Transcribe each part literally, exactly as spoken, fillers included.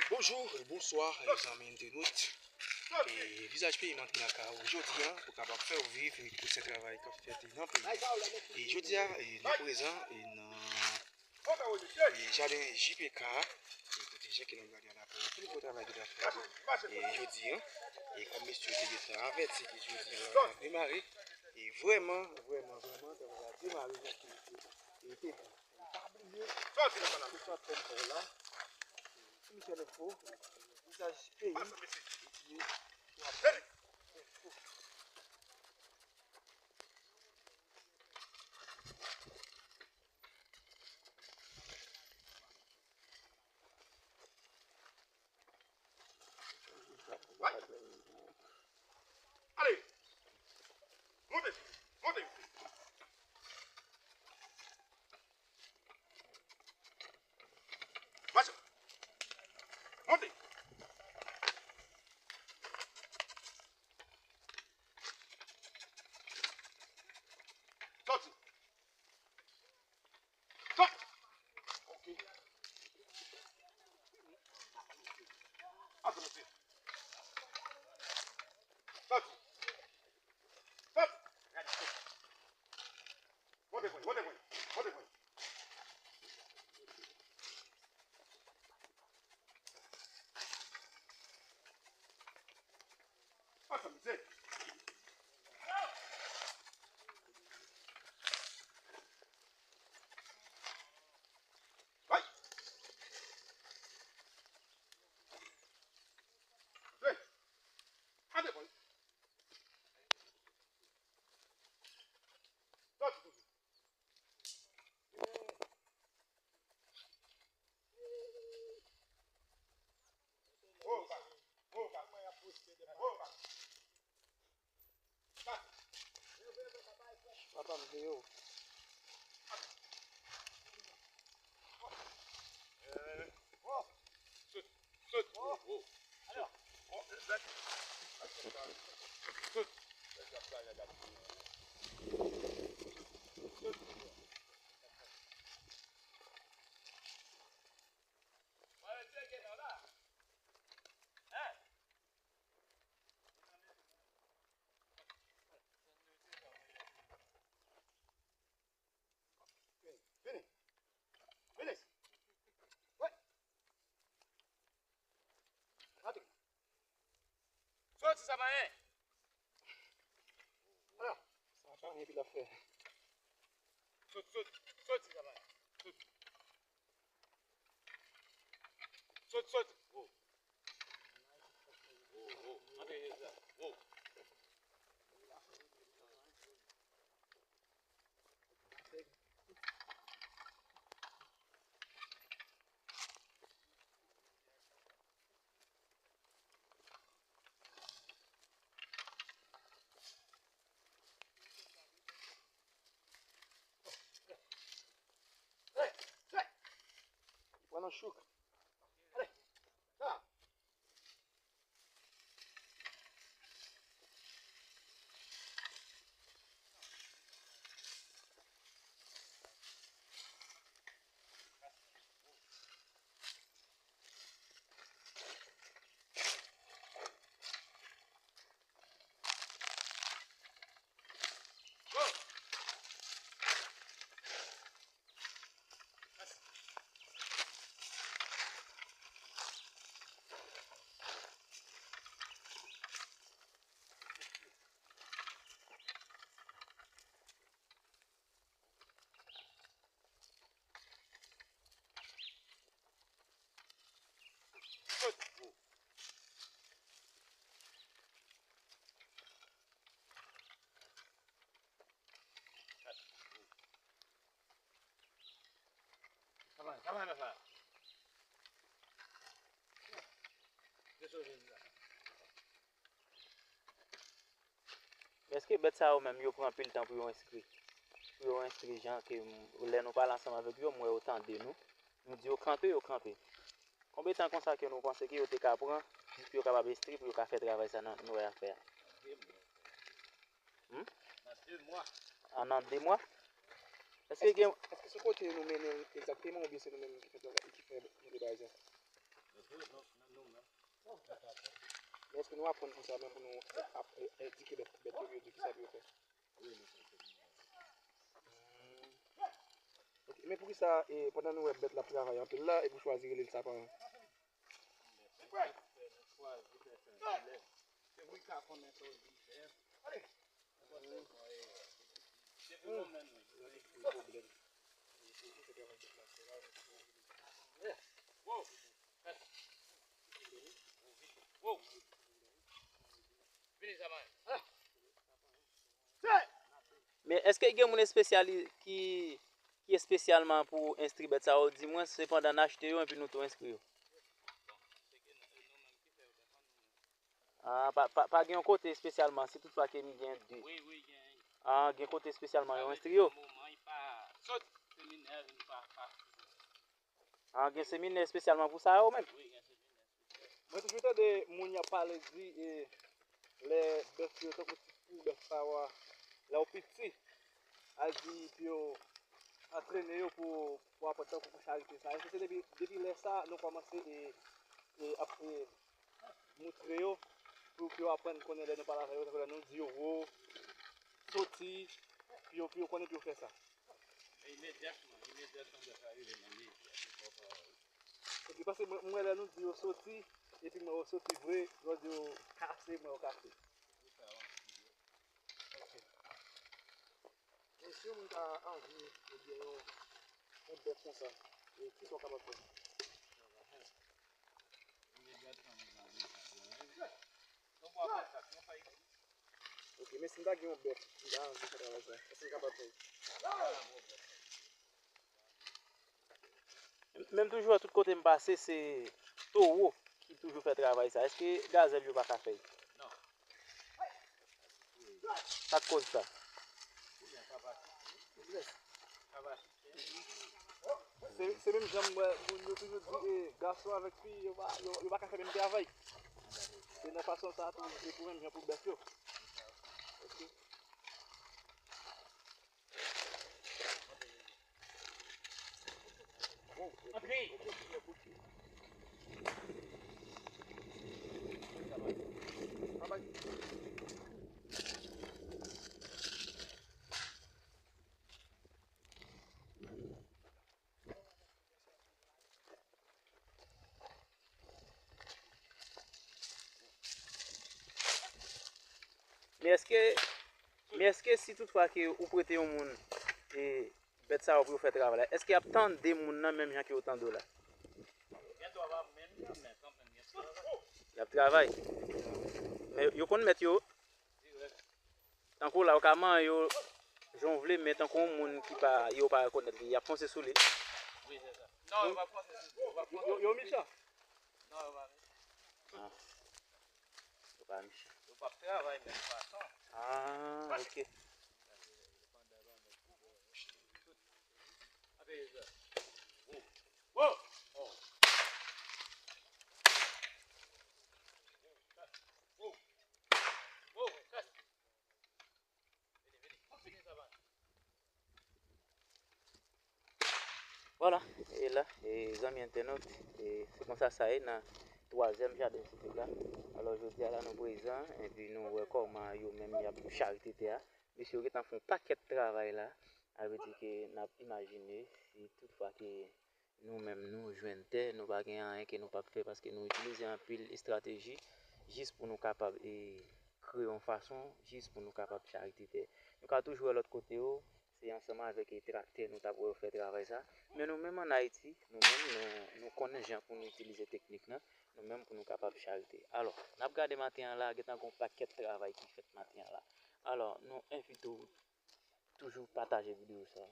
Bonjou e bonswa, zanmi entènot. E Vizaj Peyi m antre lakay ou jodi a pou kapab fè w viv tout se travay k ap fèt nan peyi a. E jodi a, e nou prezan e nan e jaden J P K, e kote Jacquelin Gadiana pou anpil gwo travay ki t ap fèt. E jodi a, e kòm mesye yo te gentan avèti ke jodi a l ap demare, e vrèman, vrèman, vrèman, travay la demare jan ke li te, e te di. Pa bliye, sòti nan kanal. Sòti nan kanal la. Ti Michel Info, Vizaj Peyi, epi Ale! Monte! Monte! Mache! Monte! Sòti! Sòti! Ok. Antre, mesye. Sòti! Sòti! Gade, sòti! Monte pwen, monte pwen, monte pwen. Ansanm, mesye. Ay! Hey! Antre pwen. Sòti toujou. Papa m veye w. Sot. Sot. Sot. Vini. Vini. Wi. Antre. Soti, Savanyen. Ala. Sa pa gen pil afè. Soti, soti, soti, Savanyen. Soti. Soti, soti. Wo. Wo, wo. Antre, Ezra. Wo. Li pran nan chouk. Ale, sa. Sa va, sa va, sa va. Deso, Jezi la. Èske bèt sa yo menm, yo pran anpil tan pou yo enskri? Pou yo enskri jan ke m, lè nou pale ansanm avèk yo, m wè yo tande nou. Nou di yo kanpe, yo kanpe. Konbyen tan konsa ke nou panse ke yo te ka pran pou yo kapab enskri, pou yo ka fè travay sa nan, nou wè a fè a? Hmm? Nan de mwa. Ah, nan de mwa? Èske gen... Èske se kote nou mennen l egzakteman oubyen se nou menm ki fè travay, ki fè mete bagay sa? Men èske nou aprann konsa menm pou nou ap, eh, edike bèt, bèt yo, pou yo di kisa pou yo fè? Ok, men poukisa, eh, pandan nou wè bèt la ap travay anpil la, epi w chwazi rele l sapan an? Men èske gen moun espesyali-, ki, ki espesyalman pou enstri bèt sa yo? Di mwen, se pandan n achte yo epi nou tou enskri yo. Ah, pa, pa, pa gen yon kote espesyalman, si toutfwa ke m gen de. Ah, gen kote espesyalman yo enstri yo. Ah, gen seminè espesyalman pou sa yo menm. Mwen toujou tande moun y ap pale di, e, lè bèf yo, tankou ti kou bèf sa yo a, lè yo piti, al di pou yo antrene yo pou, pou aprann tankou pou charite sa. Èske se depi, depi lè sa nou kòmanse, e, e, ap, e, moutre yo pou, pou yo aprann konnen lè nou pale avè yo, tankou lè nou di yo wo, soti, pou yo, pou yo konnen pou yo fè sa? Imedyatman, imedyatman bèf la rive nan mezi a, se fò pa. Epi paske mwen, mwen wè lè nou di yo soti, epi mwen yo soti vre, lè yo di yo kase, mwen yo kase. Ok. E si yon moun ta anvi, ebyen, yon, yon bèt konsa, e kisa w kapab fè? Ok, men si m ta gen yon bèt, m ta anvi fè travay sa, èske m kapab fè l? Menm toujou, tout kote m pase, se towo ki toujou fè travay sa. Èske gazèl yo pa ka fè l? Non. Sa k koz sa? Se, se menm jan m wè moun yo toujou di, e, gason avèk fi, yo pa, yo, yo pa ka fè menm travay. Se nan fason sa tou, se pou menm jan pou bèf yo. Ok. Men èske, men èske si toutfwa ke ou prete yon moun, e, bèt sa yo pou yo fè travay la, èske y ap tande moun nan menm jan ke yo tande w la? Y ap travay. Men yo konn mèt yo. Tankou la, ou ka manyen yo jan w vle, men tankou yon moun ki pa, yo pa rekonèt li, y ap fonse sou li. Wi, se sa. Non, yo p ap fonse sou li. Yo, yo, yo mechan. Non, yo pa mechan. Ah. Yo pa mechan. Yo p ap travay menm fason. Ah, ok. Vwala, e la, e zanmi entènot, e se konsa sa ye nan twazyèm jaden Sipik la. Alò, jodi a la, nou prezan, epi nou wè kòman yo menm y ap charite tè a. Mesye yo gentan fè yon pakèt travay la. Sa vle di ke n ap imajine, si toutfwa ke nou menm nou jwenn tè, nou pa gen anyen ke nou p ap fè, paske nou itilize anpil estrateji jis pou nou kapab, e, kreye yon fason, jis pou nou kapab charite tè. Nou ka toujou wè lòt kote yo, se ansanm avèk, e, traktè nou t ap wè yo fè travay sa. Men nou menm ann Ayiti, nou menm nou, nou konnen jan pou nou itilize teknik lan, nou menm pou nou kapab charite. Alò, n ap gade maten an la, gentan gen yon pakèt travay ki fèt maten an la. Alò, nou envite w toujou pataje videyo sa.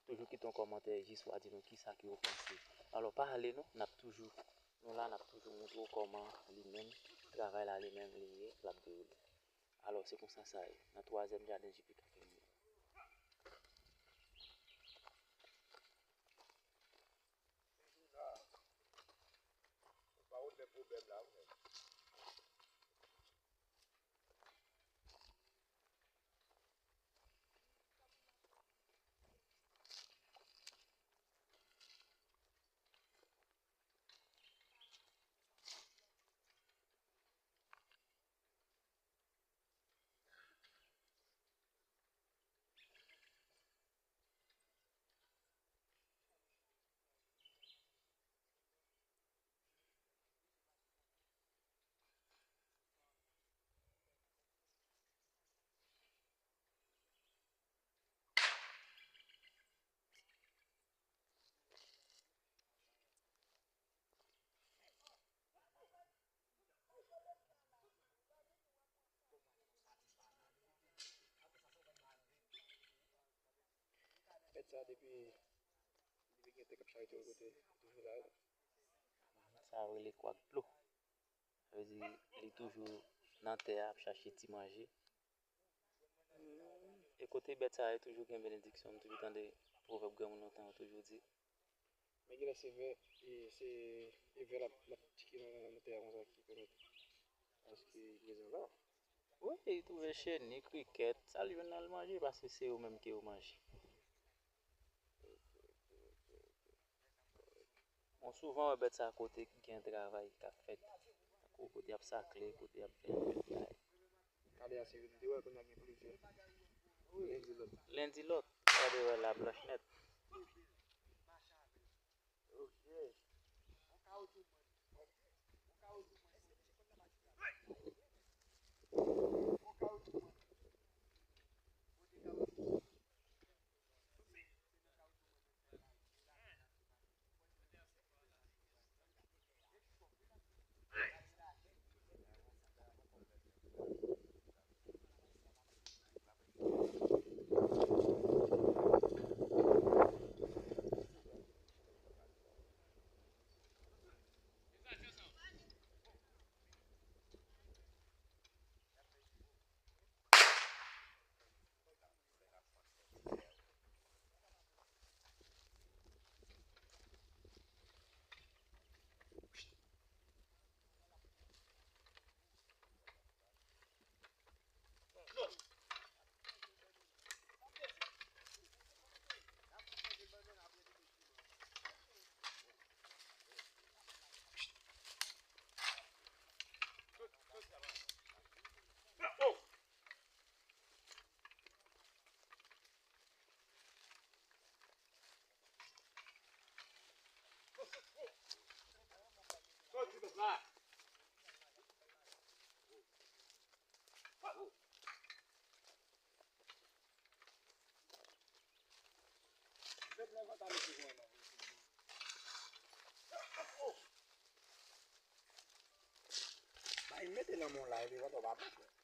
Toujou kite yon kòmantè jis pou w di nou kisa ke w panse. Alò, pa ale non, n ap toujou, nou la, n ap toujou montre w kòman li menm, travay la li menm, li ye, l ap dewoule. Alò, se konsa sa ye, nan twazyèm jaden J P K ke nou ye. Depi, depi gen tè k ap charite yon kote, li toujou la. Sa yo rele kwak dlo. Sa vle di, li toujou nan tè a ap chache ti manje. E kote bèt sa yo toujou gen benediksyon, m toujou tande pwovèb granmoun lontan yo toujou di. Men genlè se vè, e se, e vè l ap, l ap tike nan, nan tè a konsa ki pèmèt aske li prezan la. Wi, li twouve cheni, krikèt, sa l jwenn nan l manje, paske se yo menm ke yo manje. Bon, souvan, wè bèt sa kote ki gen travay k ap fèt. Tankou kote y ap sakle, kote y ap fè anpil bagay. Kale a se youn, te wè kounye a gen plizyè. Len di lòt. Len di lòt. Gade wè la blanch nèt. Ok. Bay mete nan mon live, e pa tò pa pase.